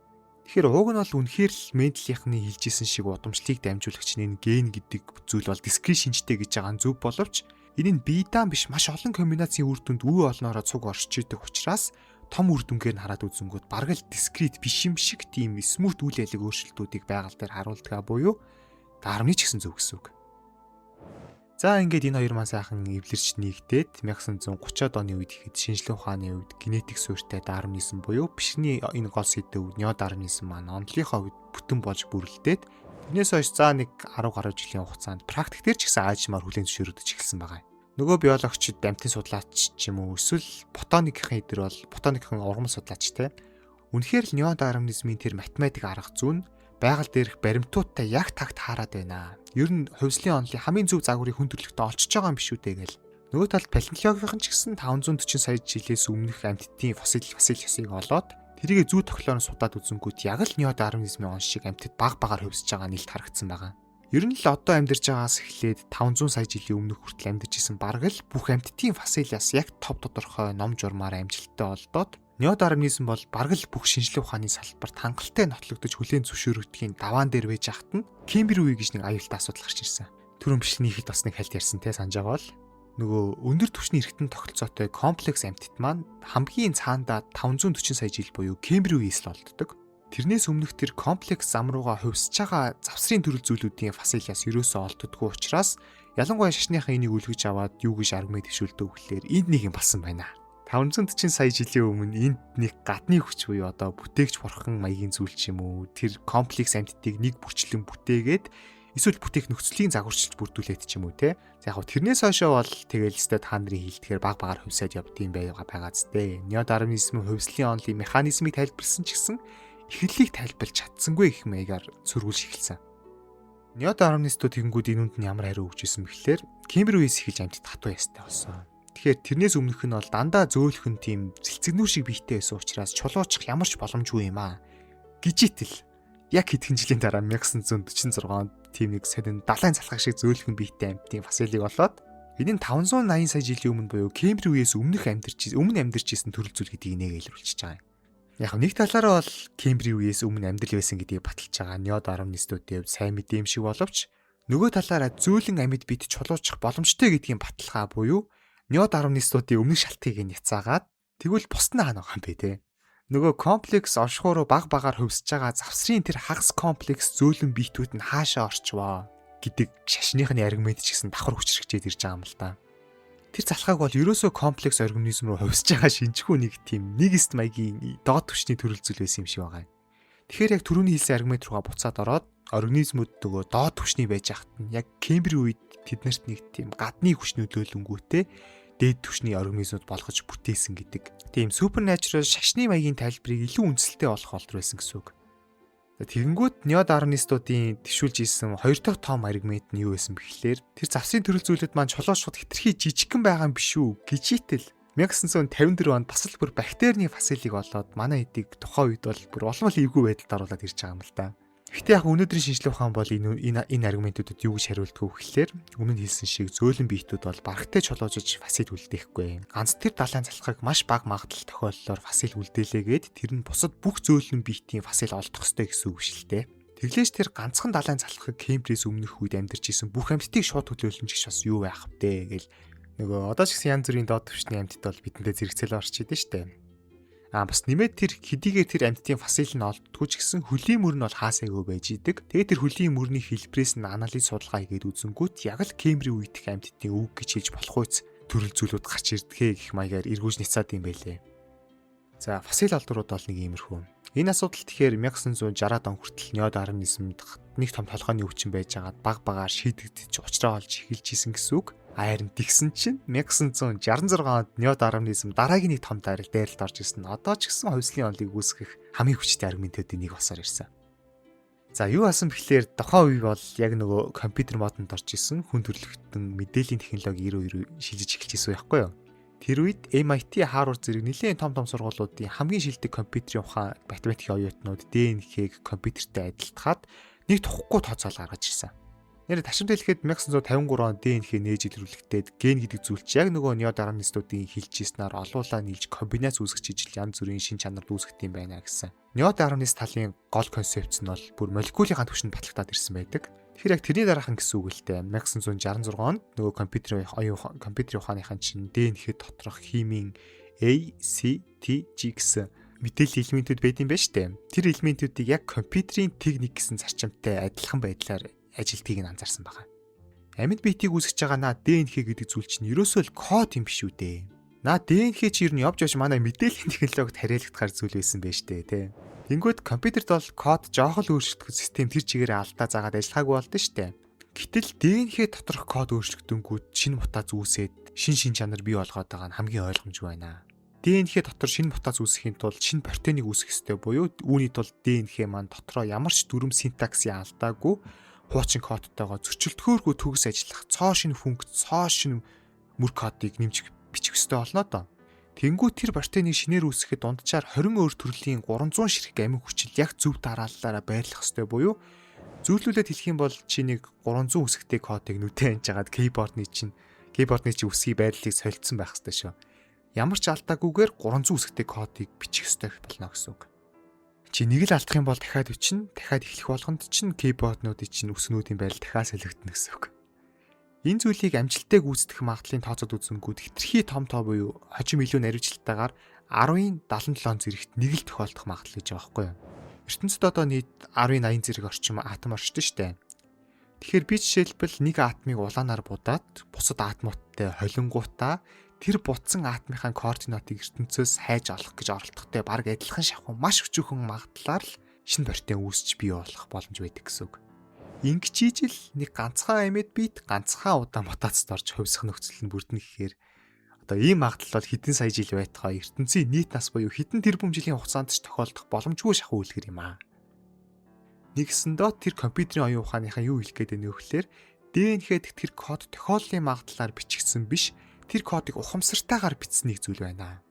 Тэгэхээр уг нь бол үнэхээр л Менделийнхны хэлжсэн шиг удамшлыг дамжуулагч нь ген гэдэг зүйл бол дискрет шинжтэй гэж байгаа нь зөв боловч энэ нь бие даан биш маш олон комбинацийн үр дүнд үе олноороо цуг оршиж идэг учраас том үр дүнгээр нь хараад үзэнгүүт бараг л дискрет биш юм шиг тийм смут үйл ялэг өөрчлөлтүүдийг байгаль дээр харуулдаг буюу Дарвины ч гэсэн зөв гэсэн үг. За ингээд энэ хоёр маань сайхан эвлэрч нэгдээд 1930-ад оны үед ихэд шинжлэх ухааны үед генетик суурьтай дарвинизм буюу бишний энэ гол сэдэв неодарвинизм маань онолынхоо үед бүтэн болж бүрэлдээд тэрнээс хойш за нэг 10 гаруй жилийн хугацаанд практик дээр ч гэсэн аажмаар хүлээн зөвшөөрөгдөж эхэлсэн байгаа юм. Нөгөө биологчид амьтын судлаач ч юм уу эсвэл ботаникийн эдэр бол ботаникийн ургамал судлаач те. Үнэхээр л неодарвинизмын тэр математик арга зүйн байгаль дээрх баримтуудтай яг тагт хаарад байна. Ер нь хувьслын онолын хамгийн зөв загварыг хүн төрөлхтөө олчж байгаа юм биш үү дээ гэл. Нөгөө талд палеонтологийнхан ч гэсэн 540 сая жилээс өмнөх амьтдын фосил ёсыг олоод тэрийг зүү тохиолоор нь судаад үзэнгүүт яг л неодарвинизмын он шиг амьтад баг багаар хувьсж байгаа нэлт харагдсан байгаа. Ер нь л одоо амьдарч байгаас эхлээд 500 сая жилийн өмнөх хүртэл амьдарч исэн бараг л бүх амьтдын фасилиас яг топ тодорхой ном журмаар амжилттай олдоод неодарвинизм бол бараг л бүх шинжлэх ухааны салбарт хангалттай нотлогдож хүлээн зөвшөөрөгдөхийн даваан дээр байж ахад нь Кембрийн үе гэж нэг аюултай асуудал гарч ирсэн. Түрүүн бичлэгийн ихэд бас нэг хальт ярьсан те санаж байгаа бол нөгөө өндөр түвшний эргэтэн тогтолцоотой комплекс амьтад маань хамгийн цаандаа 540 сая жил буюу Кембрийн үеэс л олддог. Тэрнээс өмнөх тэр комплекс зам руугаа хувьсаж байгаа завсрын төрөл зүйлүүдийн фасилиас ерөөсөө олддоггүй учраас ялангуяа шашныхаа энийг үлгэж аваад юу гэж аргумент дэвшүүлдэг гэхлээр энд нэг юм болсон байна. 540 сая жилийн өмнө энд нэг гадны хүч буюу одоо бүтээгч бурхан маягийн зүйл ч юм уу, тэр комплекс амьтдыг нэг бүрчлэн бүтээгээд эсвэл бүтээх нөхцөлийн загварчилж бүрдүүлээд ч юм уу те. За яг тэрнээс хойшоо бол тэгэл өстой та нарын хэлдгээр баг багаар хувьсаад явдсан байгаа зү. Неодарвинизм хувьслын онолын механизмыг тайлбарласан ч гэсэн эхлэлийг тайлбарлаж чадсангүй гэх маягаар сөргүүлж эхэлсэн. Неодарвинистууд тэгэнгүүт энэ үнд нь ямар хариу өгч исэн бэхлээр Кембрийн үеэс эхэлж амьтад хатуу ястай болсон. Тэгэхээр тэрнээс өмнөх нь бол дандаа зөөлхөн тийм цэлцэгнүүр шиг биетэй байсан учраас чулуучих ямар ч боломжгүй юм аа. Гижитэл яг хэдхэн жилийн дараа 1946 онд тийм нэг сонин далайн залхах шиг зөөлхөн биетэй амьтдын фасилыг олоод энэ нь 580 сая жилийн өмнө буюу Кембрийн үеэс өмнөх амьдарч өмнө амьдарч исэн төрөл зүйл гэдгийг нэгэ илрүүлчихэж байгаа юм. Яг нэг талаараа бол Кембрийн үеэс өмнө амьдрал байсан гэдгийг баталж байгаа неодарвинистуудын хувьд сайн мэдээ юм шиг боловч нөгөө талаараа зөөлөн амьд бид чулуучих боломжтой гэдгийн баталгаа буюу неодарвинистуудын өмнөх шалтгаыг нь яцаагаад тэгвэл бус нь хаана байгаа юм бэ те? Нөгөө комплекс оршихууруу баг багаар хувьсаж байгаа завсрын тэр хагас комплекс зөөлөн биетүүд нь хаашаа орчвоо гэдэг шашныхны аргумент ч гэсэн давхар хүчрхжээд ирж байгаа юм л да. Тэр залхааг бол ерөөсөө комплекс организм руу хувьсаж байгаа шинжгүй нэг тийм нэгэст маягийн доод түвшний төрөл зүйл байсан юм шиг байгаа юм. Тэгэхээр яг түрүүний хэлсэн аргумент руугаа буцаад ороод организмууд нөгөө доод түвшний байж хахад нь яг Кембрийн үед тэднэрт нэг тийм гадны хүч нөлөөлөнгүүтээ дээд түвшний организмууд болгож бүтээсэн гэдэг. Тийм supernatural шашны маягийн тайлбарыг илүү үндэслэлтэй болох олдор байсан гэсэн үг. Тэгэнгүүт неодарвинистуудын төвшүүлж исэн хоёр дахь том аргумент нь юу байсан бэхлээр тэр завсын төрөл зүйлүүд маань чулуушхад хитрхи жижигхэн байгаа юм биш үү гэжийтэл 1954 онд бас л бүр бактерийн фасилыг олоод манай эдийг тухайн үед бол бүр улам л эвгүй байдалд оруулаад ирж байгаа юм л да. Гэхдээ яг өнөөдрийн шинжлэх ухаан бол энэ аргументуудад юу гэж хариулдаг вэ гэхлээр өмнө нь хэлсэн шиг зөөлөн биетүүд бол барагтай чулуужиж фасил үлдээхгүй. Ганц тэр далайн залхаг маш бага магадлал тохиоллоор фасил үлдээлээгээд тэр нь бусад бүх зөөлөн биетийн фасил олдох ёстой гэсэн үг шүү дээ. Тэглээж тэр ганцхан далайн залхаг Кембрижээс өмнөх үед амьдарч исэн бүх амьтдыг шууд төлөөлнө ч гэж бас юу байх вэ гэл нөгөө одоо ч гэсэн янз бүрийн доод түвшний амьтад бол бидэнтэй зэрэгцэл орч идэв штэ. А бас нэмээд тэр хэдийгээр тэр амьтдын фасил нь олддгүй ч гэсэн хөлийн мөр нь бол хаасайгүй байж идэг. Тэгээд тэр хөлийн мөрний хэлбэрээс нь анализ судалгаа хийгээд үзэнгүүт яг л Кембрийн үеийнх амьтдын үг гэж хэлж болох үйц төрөл зүйлүүд гарч ирдэгэ гэх маягаар эргүүлж ницаад юм байлээ. За фасил олдрууд бол нэг иймэрхүү. Энэ асуудал тэгэхээр 1960-ад он хүртэл неодарвинизмд нэг том толгойн өвчин байж байгаад баг багаар шийдэгдэж учраа олж эхэлж исэн гэсэн үг. Харин тэгсэн чинь 1966 онд неодарвинизм дараагийн нэг том дайралд орж ирсэн. Одоо ч гэсэн хувьслын онолыг үүсгэх хамгийн хүчтэй аргументуудын нэг босоор ирсэн. За юу асан бэхлээр тухайн үе бол яг нөгөө компьютер модонд орж исэн хүн төрөлхтөн мэдээллийн технологи 92 шилжиж эхэлж исэн байхгүй юу? Тэр үед MIT, Harvard зэрэг нэлээд том том сургуулиудын хамгийн шилдэг компьютерийн ухаан математикийн оюутнууд ДНХ-г компьютертэй адилтгаад нэг тухгүй тооцоол гаргаж ирсэн. Нэр ташамт хэлэхэд 1953 онд ДНХ нээж илрүүлэхдээ ген гэдэг зүйл чи яг нөгөө неодарвинистуудын хэлж ийснээр олуулаа нийлж комбинац үүсгэж ижил янз бүрийн шин чанар үүсгэх юм байна гэсэн. Неодарвинист талын гол концепц нь бол бүр молекулын түвшинд батлагдаад ирсэн байдаг. Тэгэхээр яг тэрний дараахан гэсэн үг л дээ. 1966 онд нөгөө компьютерийн оюун компьютерийн ухааныхан чинь ДНХ доторх химийн A, C, T, G гэсэн мэдээллийн элементүүд байд юм байна штэ. Тэр элементүүдийг яг компьютерийн тэг нэг гэсэн зарчимтай адилхан байдлаар ажилтгийг нь анзаарсан байгаа. Амьд биетийг үүсгэж байгаа наа ДНХ гэдэг зүйл чинь ерөөсөө л код юм биш үү дээ. Наа ДНХ чи ер нь явж явж манай мэдээллийн технологид харьяалагдахаар зүйл байсан байж тээ, тэ. Тэнгүүд компьютерт бол код жоох л өөрчлөгдөх систем тэр чигээрээ алдаа заагаад ажиллахаагүй болдсон шүү дээ. Гэтэл ДНХ доторх код өөрчлөгдөнгүүт шинэ мутац үүсээд шин шин чанар бий болгоод байгаа нь хамгийн ойлгомжгүй байна. ДНХ дотор шинэ мутац үүсгэхийн тулд шинэ протеиныг үүсгэх ёстой буюу үүний тулд ДНХ маань дотроо ямар ч дүрм синтаксийн алдаагүй хуучин кодтойгоо зөрчилдөхөөргүй төгс ажиллах цоо шинэ функц, цоо шинэ мөр кодыг нэмж бичих ёстой болно доо. Тэнгүү тэр протеиныг шинээр үүсгэхэд дунджаар 20 өөр төрлийн 300 ширхэг амин хүчил яг зөв дарааллаараа байрлах ёстой буюу Зөвлөлүүлээд хэлэх юм бол чи нэг 300 үсэгтэй кодыг нүдээ анж агаад keyboard-ны чинь үсгийн байрлалыг солилцсон байх хэрэгтэй шүү. Ямар ч алдаагүйгээр 300 үсэгтэй кодыг бичих ёстой болно гэсэн үг. Чи нэг л алдах юм бол дахиад бичнэ, дахиад эхлэх болгонд чинь keyboard-нуудын чинь үсгнүүдийн байрлал дахиад солигдоно гэсэн үг. Энэ зүйлийг амжилттай гүйцэтгэх магадлалын тооцоод үзэнгүүт хэтэрхий том тоо буюу хожим илүү наривчлалтайгаар 10-ын 77 зэрэгт нэг л тохиолдох магадлал гэж байгаа байхгүй юу? Ертөнцид одоо нийт 10-ын 80 зэрэг орчим атом орчдөг штэ. Тэгэхээр би жишээлбэл нэг атомыг улаанаар будаад бусад атомуудтай холингуудаа тэр будсан атомынхаа координатыг ертөнцөөс хайж олох гэж оролдохтой бараг адилхан шахуу маш өчүүхэн магадлалаар л шинэ протеин үүсч бий болох боломж байдаг гэсэн үг. Ингэж ижил нэг ганцхан амьд биет ганцхан удаа мутацид орж хувьсах нөхцөл нь бүрдэнэ гэхээр одоо ийм магадлал бол хэдэн сая жил байтугай ертөнцийн нийт нас буюу хэдэн тэрбум жилийн хугацаанд ч тохиолдох боломжгүй шахуу үлгэр юм аа. Нэгсэндээ тэр компьютерийн оюун ухааныхаа юу хэлэх гээд байна вэ гэхээр ДНХ дэх тэр код тохиоллын магадлалаар бичигдсэн биш, тэр кодыг ухамсартайгаар бичсэн нэг зүйл байна.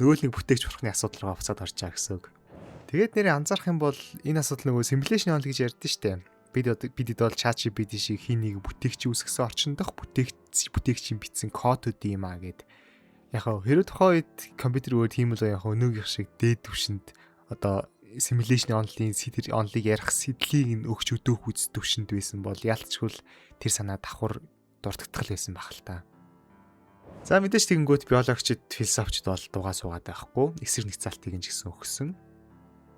Нөгөө л нэг бүтээгч бурхны асуудал руу буцаад орж байгаа гэсэн үг. Тэгээд нэрээ анзаарах юм бол энэ асуудал нөгөө simulation only гэж ярьдэн штэ. Бид бол ChatGPT шиг хин нэг бүтээгч үүсгэсэн орчин дох бүтээгчийн бичсэн кодууд юм аа гэд. Яг хэрэг тухайн үед компьютер өөр тийм л яг өнөөгийнх шиг дээд түвшинд одоо simulation only тэр only-г ярих сэдлийг нь өгч өдөөх үз түвшинд байсан бол яалтчгүй тэр санаа давхар дурддагдах байсан байх л та. За, мэдээж тэгэнгүүт биологчид, философчид бол дугаа суугаад байхгүй, эсрэг нэгцаалтыг нь ч гэсэн өгсөн.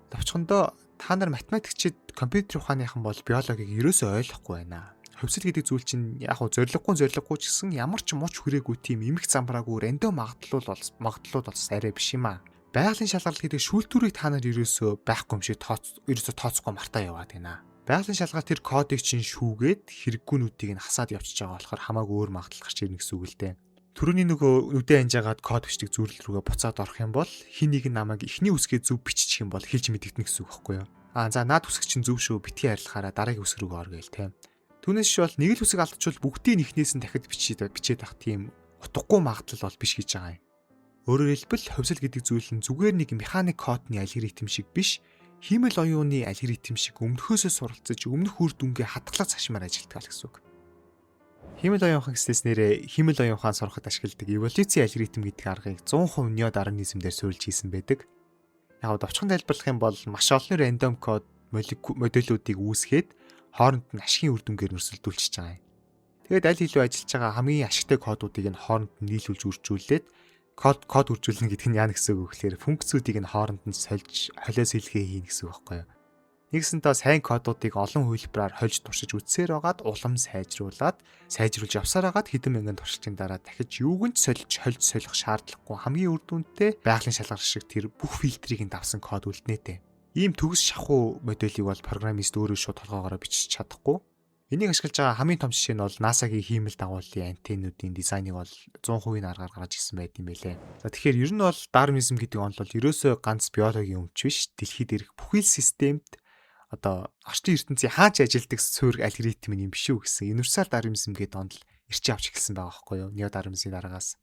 Товчхондоо та нар математикчид, компьютер ухааныхан бол биологийг ерөөсөө ойлгохгүй байна. Хувьсэл гэдэг зүйл чинь яг хуу зориггүй зориггүй ч гэсэн ямар ч муч хүрээгүй тийм эмх замбраагүй random магадлалууд бол арай биш юм аа. Байгалийн шалгарал гэдэг шүүлтүүрийг та нар ерөөсөө байхгүй юм шиг ерөөсөө тооцохгүй мартаа яваад байна. Байгалийн шалгарал тэр кодыг чинь шүүгээд хэрэггүүнүүдийг нь хасаад явчихж байгаа болохоор хамаагүй өөр магадлал гарч ирнэ гэсэн үг л дээ. Төрөний нөгөө нүдэ анжаагаад код бичдэг зүрэл рүүгээ буцаад орох юм бол хин нэг нь намайг эхний үсгээ зөв биччих юм бол хэлж мэдэгдэнэ гэсэн үг байхгүй юу? Аа, за, наад үсэг чинь зөв шүү, битгий арилгахаараа дараагийн үсэг рүүгээ ор гээл те. Түүнээс биш бол нэг л үсэг алдчихвал бүгдийг эхнээс нь дахид бичээд бичээд ах тийм утгагүй магадлал бол биш гэж байгаа юм. Өөрөөр хэлбэл хувьсэл гэдэг зүйл нь зүгээр нэг механик кодны алгоритм шиг биш, хиймэл оюуны алгоритм шиг өмнөхөөсөө суралцаж, өмнөх үр дүнгээ хадгалах цашмаар ажилладаг л гэсэн үг. Хиймэл оюун ухаан гэснээс нэрээ хиймэл оюун ухаан сурахад ашигладаг эволюцийн алгоритм гэдэг аргыг 100% неодарвинизм дээр суурилж хийсэн байдаг. Яг товчхон тайлбарлах юм бол маш олон random код модулуудыг үүсгээд хооронд нь ашигын үр дүнгээр өрсөлдүүлчихэж байгаа юм. Тэгээд аль илүү ажиллаж байгаа хамгийн ашигтай кодуудыг нь хооронд нь нийлүүлж үржүүлээд, код үржүүлнэ гэдэг нь яа гэсэн үг вэ гэхээр функцүүдийг нь хооронд нь сольж холио сэлгээ хийнэ гэсэн үг байхгүй юу? Нэгсэнтээ сайн кодуудыг олон хувилбараар хольж туршиж үзсээр байгаад улам сайжруулад сайжруулж явсаар байгаад хэдэн мянган туршилтын дараа дахиж юуг нь ч сольж хольж солих шаардлагагүй хамгийн үр дүнтэй байгалийн шалгарал шиг тэр бүх фильтрийг нь давсан код үлднэ. Ийм төгс шахуу моделийг бол программист өөрөө шууд толгоогоороо бичиж чадахгүй. Энийг ашиглаж байгаа хамгийн том жишээ нь бол NASA-гийн хиймэл дагуулын антеннуудын дизайныг бол 100% аргаар гаргаж ирсэн байт юм байлээ. За, тэгэхээр ер нь бол дарвинизм гэдэг онол бол ерөөсөө ганц биологийн өмч биш, дэлхийд ирэх бүхий л системд одоо орчин ертөнцийн хаач ажилдаг суурь алгоритм юм биш үү гэсэн universal дарвинизм гэдэг онол ирчээ авч эхэлсэн байгаа байхгүй юу? Нео дарвинизмын дараагаас.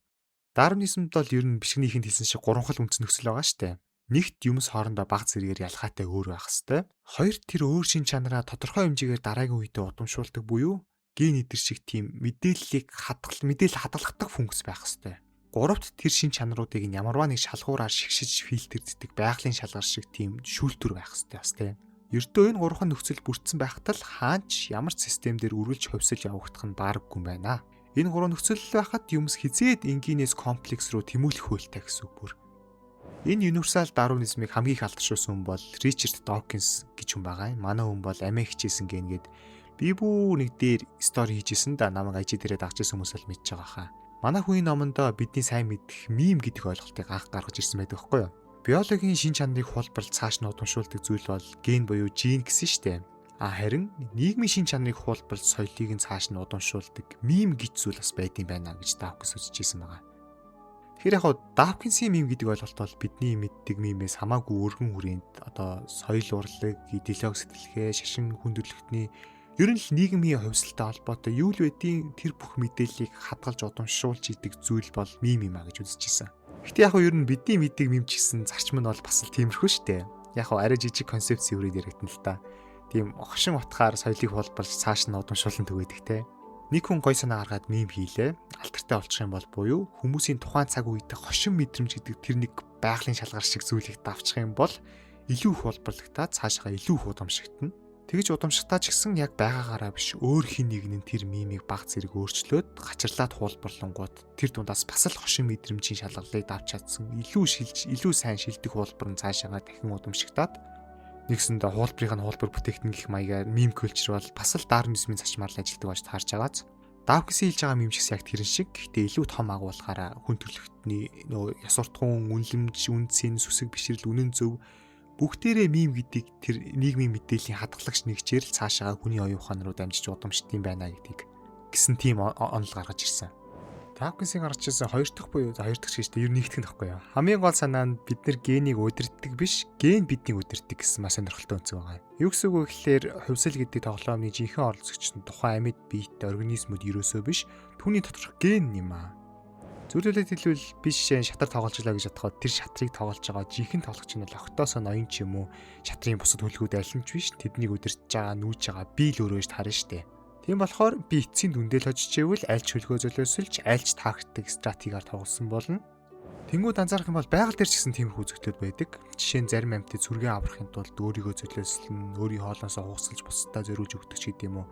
Дарвинизмд бол ер нь бичгнийхэнд хэлсэн шиг гурван үндсэн нөхцөл байгаа шүү дээ. Нэгт, юмс хоорондоо баг зэрэгээр ялгаатай өөр байх хэвээр. Хоёр, тэр өөр шин чанараа тодорхой хэмжээгээр дараагийн үедээ удамшуулдаг буюу ген эдэр шиг тийм мэдээллийг хадгал мэдээлэл хадгалах функц байх хэвээр. Гуравт, тэр шин чанаруудыг нь ямарваа нэг шалгуураар шигшиж фильтрддэг байгалийн шалгар шиг тийм шүүлтүр байх хэвээр бас тийм. Ердөө энэ гурван нөхцөл бүрдсэн байхад л хаанч ямар ч систем дээр үргэлж хувьсэл явагдах нь бараггүй юм байна. Энэ гурван нөхцөл байхад юмс хизээд энгийнээс комплекс руу тэмүүлэх хуйлтай гэсэн үг бүр. Энэ universal дарвинизмыг хамгийн их алдаршуулсан хүн бол Ричард Докинс гэж хүн байгаа юм. Манай хүн бол амиа хичээсэн ген гээд би бүү нэг дээр story хийжсэн да, намайг IG дээрээ дагж исэн хүмүүс бол мэдж байгаа хаа. Манай хүний номондоо бидний сайн мэдэх мим гэдэг ойлголтыг анх гаргаж ирсэн байдаг байхгүй юу? Биологийн шин чанарыг хуулбарлаж цааш нь удамшуулдаг зүйл бол ген буюу gene гэсэн шүү дээ. А харин нийгмийн шин чанарыг хуулбарлаж соёлыг нь цааш нь удамшуулдаг мим гэж зүйл бас байдсан байна гэж Dawkins үзэж ирсэн байгаа. Тэгэхээр яг хоо Dawkins-ийн мим гэдэг ойлголт бол бидний мэддэг мимээс хамаагүй өргөн хүрээнд одоо соёл, урлаг, идеологи, сэтгэлгээ, шашин, хүндрэлтний ер нь л нийгмийн хувьсалтай холбоотой юу л байдیں۔ Тэр бүх мэдээллийг хадгалж удамшуулж идэг зүйл бол мим юм а гэж үзэж ирсэн. Гэтэ яг хоо ер нь бидний мэддэг мим ч гэсэн зарчим нь бол бас л тиймэрхүү шүү дээ. Яг хоо арай жижиг концепцийн хүрээд яригдана л та. Тийм хошин утгаар соёлыг хулбарч цааш нь удамшуулан түгээдэг те. Нэг хүн гой санаа гаргаад мем хийлээ. Алдартай болчих юм бол буюу хүмүүсийн тухайн цаг үед хошин мэдрэмж гэдэг тэр нэг байгалийн шалгар шиг зүйлийг давчих юм бол илүү их хулбарлагтаа цаашаа илүү их удамшигтна. Тэгж удамшигтаа ч гэсэн яг байгаагаараа биш өөр хин нэг нь тэр мемийг баг зэрэг өөрчлөөд гачирлаад хуулбарлангууд тэр дундаас бас л хошин мэдрэмжийн шалгарлыг давч чадсан илүү шилж илүү сайн шилдэг хуулбар нь цаашаагаа дахин удамшигтаад нэгсэндээ хуулбарыг нь хуулбар бүтээгтэн гэх маягаар мем көлчр бол бас л дарвинизмын зарчмаар л ажилтдаг болж таарч байгааз. Даукисын хэлж байгаа мем чигс яг тэрэн шиг гэхдээ илүү том агуулгаараа хүн төрөлхтний нөгөө ёс суртахуун, үнэлэмж, үнцийн сүсэг бишрэл, үнэн зөв бүгдээрээ мем гэдэг тэр нийгмийн мэдээллийн хадгалагч нэгчээр л цаашаа хүний оюун ухаан руу дамжиж удамшдсан байна гэдгийг гэсэн тийм онол гаргаж ирсэн. Даукинсийн гаргаж ирсэн хоёр дахь буюу хоёр дахь гэж ер нь нэгдэх нь байхгүй юу. Хамгийн гол санаа нь бид нар генийг удирддаг биш, ген биднийг удирддаг гэсэн маш сонирхолтой өнцөг байгаа. Юу гэсэн үг вэ гэхээр хувьсэл гэдэг тоглоомны жинхэнэ оролцогч нь тухайн амьд биетэй организмууд ерөөсөө биш, түүний доторх ген юм аа. Зөвлөлөд хэлбэл би жишээ нь шатар тоглож лаа гэж бодоход тэр шатрыг тоглож байгаа жинхэнэ тоглогч нь бол октоосоо ноён ч юм уу шатрын бусад хөлгүүд аль нь ч биш тэднийг удирдах байгаа нүүж байгаа би л өөрөө ш харна штэ. Тийм болохоор би эцсийн дүндээ л хожижээвэл аль ч хөлгөө золиосолж аль ч тактик стратегиар тоглосон болно. Тэнгүүд анзаарах юм бол байгаль дээр ч гэсэн тиймэрхүү үзэгдлүүд байдаг. Жишээ нь зарим амьтад сүргээ аврахын тулд өөрийгөө золиослон, өөрийн хоолоосоо хугасалж бусдаа зориулж өгдөг ч гэдэм үү.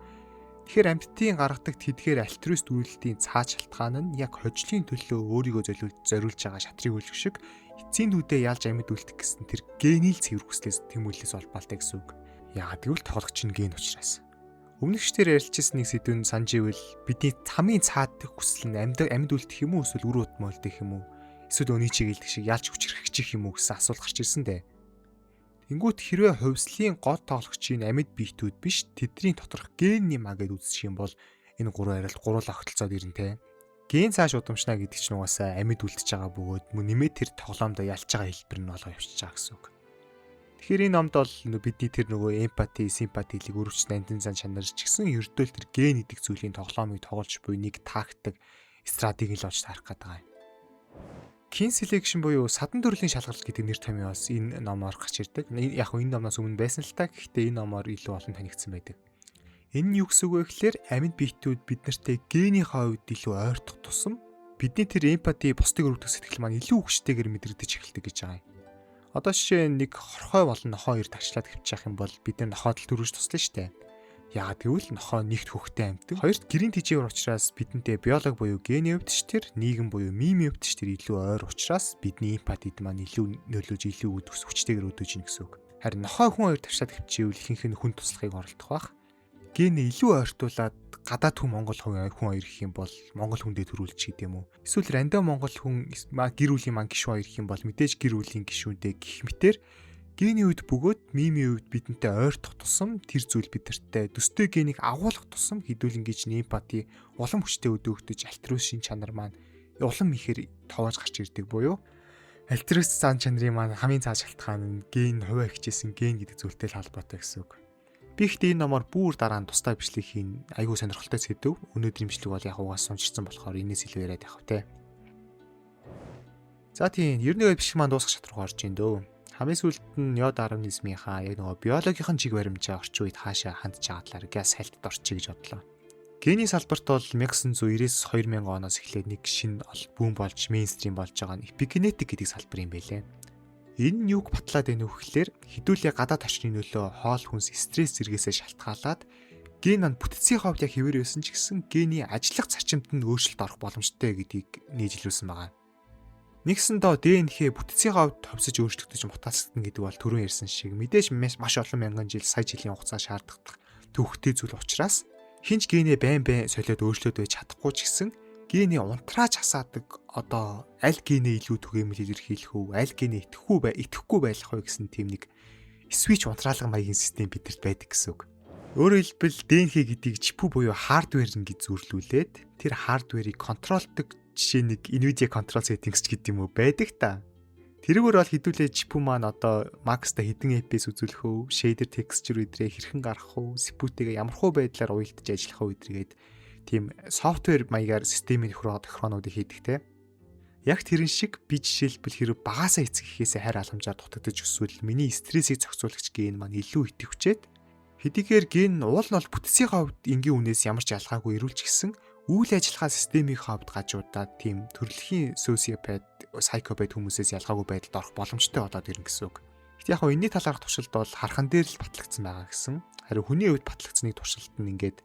Тэгэхээр амьтдын гаргадаг тэдгээр альтруист үйлдлийн цаад шалтгаан нь яг хожлын төлөө өөрийгөө зориулж байгаа шатрыг үлгэх шиг эцсийн дүндээ ялж амьд үлдэх гэсэн тэр гений л цэвэр хүслээс тэмүүлэлээс улбаалтай гэсэн үг. Яагаад гэвэл тоглогч нь ген учраас. Өмнөгчдөр ярилцсан нэг сэдвэн санаж ивэл бидний хамгийн цаад хүсэл нь амьд үлдэх юм уу эсвэл үр удам үлдэх юм уу? Эсвэл өний чиглэлдэх шиг ялж хүчрхэгчих юм уу гэсэн асуулт гарч ирсэн дээ. Тэнгүүт хэрвээ хувьслын гол тоглогчийн амьд биетүүд биш тэдний доторх ген юм а гэд үзчих юм бол энэ гурван арилт гурлаа огтлцоод ирнэ те. Ген цааш удамшна гэдэг чинь угаасаа амьд үлдэж байгаа бөгөөд мөн нэмээд тэр тоглоомдоо ялж байгаа хэлбэр нь болоо явчихж байгаа гэсэн үг. Тэгэхээр энэ номд бол бидний тэр нөгөө эмпати, симпатилийг өрөвч нандин зан чанар ч гэсэн ердөөл тэр ген гэдэг зүйлийн тоглоомыг тоглож буй нэг тактик, стратеги л олж таарах гэдэг юм. Kin selection буюу садан төрлийн шалгарал гэдэг нэр томьёо бас энэ номоор гарч ирдэг. Яг энэ номноос өмнө байсан л та. Гэхдээ энэ номоор илүү олон танигдсан байдаг. Энэ нь юу гэсэн үг вэ гэхээр амьд биетүүд бид нартэй генийхээ хувьд илүү ойртох тусам бидний тэр эмпати бусдыг өрөвдөх сэтгэл маань илүү хүчтэйгээр мэдрэгдэж эхэлдэг гэж байгаа юм. Одоо жишээ нь нэг хорхой болон нохой хоёр тачлаад хөвчих юм бол бид нар нохойд л төрөж туслана шүү дээ. Яагаад гэвэл нохой нэгт хөхтэй амьтан. Хоёрт гэрийн тэжээвэр учраас бидэнтэй биолог буюу гений хувьд ч тэр нийгэм буюу мимийн хувьд ч тэр илүү ойр учраас бидний эмпатид маань илүү нөлөөж илүү өдөрс хүчтэйгээр өдөөж ийн гэсэн үг. Харин нохой хүн хоёр тавшаад хөвчээвэл ихэнх нь хүн туслахыг оролдох бах. Генээ илүү ойртуулад гадаад хүн Монгол хүн хоёр гэх юм бол Монгол хүндээ төрүүлж гэдэг юм уу? Эсвэл рандом Монгол хүн гэр бүлийн маань гишүүн хоёр гэх юм бол мэдээж гэр бүлийн гишүүндээ гих мэтэр гений үед бөгөөд мимийн үед бидэнтэй ойртох тусам тэр зүйл бидэртээ төстэй генийг агуулах тусам хэдүүлэн гэж эмпати улам хүчтэй өдөөгдөж альтруист шин чанар маань улам ихээр товоож гарч ирдэг буюу альтруист зан чанарын маань хамгийн цаад шалтгаан нь ген хувиа хичээсэн ген гэдэг зүйлтэй л холбоотой гэсэн үг. Би ихтэй энэ номоор бүр дараа нь тусдай бичлэг хийн айгүй сонирхолтой сэдв. Өнөөдрийн бичлэг бол яг угаас сунжирсан болохоор энэс илүү яриад явах те. За тийм, ер нь бичлэг маань дуусах шат руу орж ин дөө. Хамгийн сүүлд нь неодарвинизмынхаа яг нөгөө биологийн чиг баримжаа орчин үед хаашаа хандж байгаа талаар газ сайлтад орчих гэж бодлоо. Гений салбарт бол 1990-с 2000 оноос эхлээд нэг шинэ бүүн болж мейнстрим болж байгаа нь эпигенетик гэдэг салбар юм байлээ. Энэ нь юуг батлаад байна вэ гэхээр хэдүүлээ гадаад орчны нөлөө хоол хүнс стресс зэргээсээ шалтгаалаад ген маань бүтцийн хувьд яг хэвээр байсан ч гэсэн гений ажиллах зарчимд нь өөрчлөлт орох боломжтой гэдгийг нийжлүүлсэн байгаа. Нэгсэндээ ДНХ бүтцийн хувьд товсож өөрчлөгдөж мутацлагдана гэдэг бол түрүүн ярьсан шиг мэдээж маш олон мянган жил сая жилийн хугацаа шаардлагатай төвхтэй зүйл учраас хинч генээ байн байн солиод өөрчлөөд байж чадахгүй ч гэсэн гений унтрааж хасаадаг одоо аль генээ илүү түгээмэл илэрхийлэх үү, аль генээ итгэхгүй байх вэ гэсэн тийм нэг switch унтраалга маягийн систем бидэрт байдаг гэсэн үг. Өөрөөр хэлбэл ДНХ гэдгийг GPU буюу hardware гэж зүрлүүлээд тэр hardware-ыг контролдог жишээ нэг Nvidia control settings ч гэдэг юм уу байдаг та. Тэрүүгээр бол хэдүүлээ GPU маань одоо max-та хэдэн FPS үзүүлэх үү, shader texture өдрөө хэрхэн гаргах үү, CPU-тэйгээ ямар хуу байдлаар уялдаж ажиллах үү өдргээд тийм софтвер маягаар системийн тохироонуудыг хийдэг те. Яг тэрэн шиг би жишээлбэл хэрэг багасаа эцэг эхээсээ хайр халамжаар дутагдаж өсвөл миний стрессийг зохицуулагч ген маань илүү идэвхжээд Хэдийгээр ген уул нь бол бүтцийн хувьд энгийн хүнээс ямар ч ялгаагүй эрүүлж гисэн үйл ажиллагаа системийн хувьд гажуудаад тийм төрөлхийн социопат, психопат хүмүүсээс ялгаагүй байдалд орох боломжтой болоод ирнэ гэсэн үг. Гэтэ яг энэний талаарх туршилт бол хархан дээр л батлагдсан байгаа гэсэн. Харин хүний хувьд батлагдсаныг туршилт нь ингээд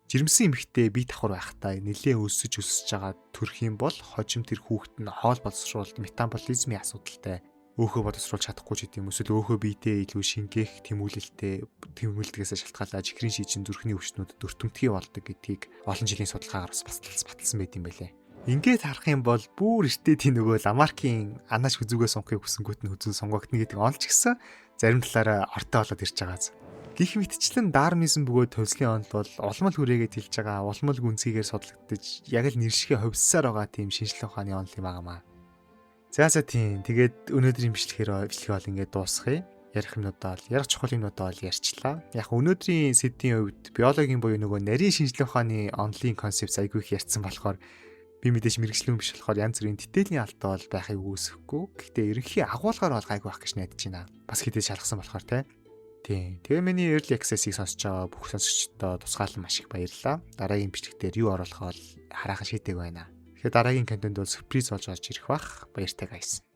жирэмсэн эмэгтэй бие давхар байхдаа нэлээд өсөж өсөж байгаа төрх юм бол хожим тэр хүүхэд нь хоол боловсруулалт, метаболизмын асуудалтай, өөхөө боловсруулж чадахгүй ч гэдэм юм, эсвэл өөхөө биедээ илүү шингээх тэмүүлэлтэй тэмүүлдгээсээ шалтгаалаад чихрийн шижин, зүрхний өвчнүүдэд өртөмтгий болдог гэдгийг олон жилийн судалгаагаар бас баталсан байт юм байлээ. Ингээд харах юм бол бүр эртээ тийм нөгөө Ламаркийн анааш хүзүүгээ сунгахыг хүсэнгүүт нь хүзүү сунгагтна гэдэг онол ч гэсэн зарим талаараа ортой болоод ирж байгааз. Гэх мэтчлэн Дарвинизм бөгөөд хувьслын онол бол улам л хүрээгээд хэлж байгаа, улам л гүнзгийгээр судлагдаж яг л нэр шигээ хувьссаар байгаа тийм шинжлэх ухааны онол юм байгаамаа. За за тийм. Тэгээд өнөөдрийн бичлэгээр бичлэгээ бол ингээд дуусгая. Ярих юмнуудаа бол, ярих чухал юмнуудаа бол ярьчлаа. Яг өнөөдрийн сэдвийн хувьд биологийн буюу нөгөө нарийн шинжлэх ухааны онолын концепт айгүй их ярьсан болохоор би мэдээж мэргэжлийн биш болохоор янз бүрийн дэтейлийн алдаа бол байхыг үүсэхгүй. Гэхдээ ерөнхий агуулгаар бол гайгүй байх гэж найдаж байна. Бас хэдий шалгасан болохоор те. Тийм. Тэгээ миний Early Access-ийг сонсож байгаа бүх сонсогчдод тусгаалan маш их баярлалаа. Дараагийн бичлэг дээр юу оруулах бол хараахан шийдэг байна. Тэгэхээр дараагийн контент бол сюрприз болж орж ирэх бах. Баяртай, guys.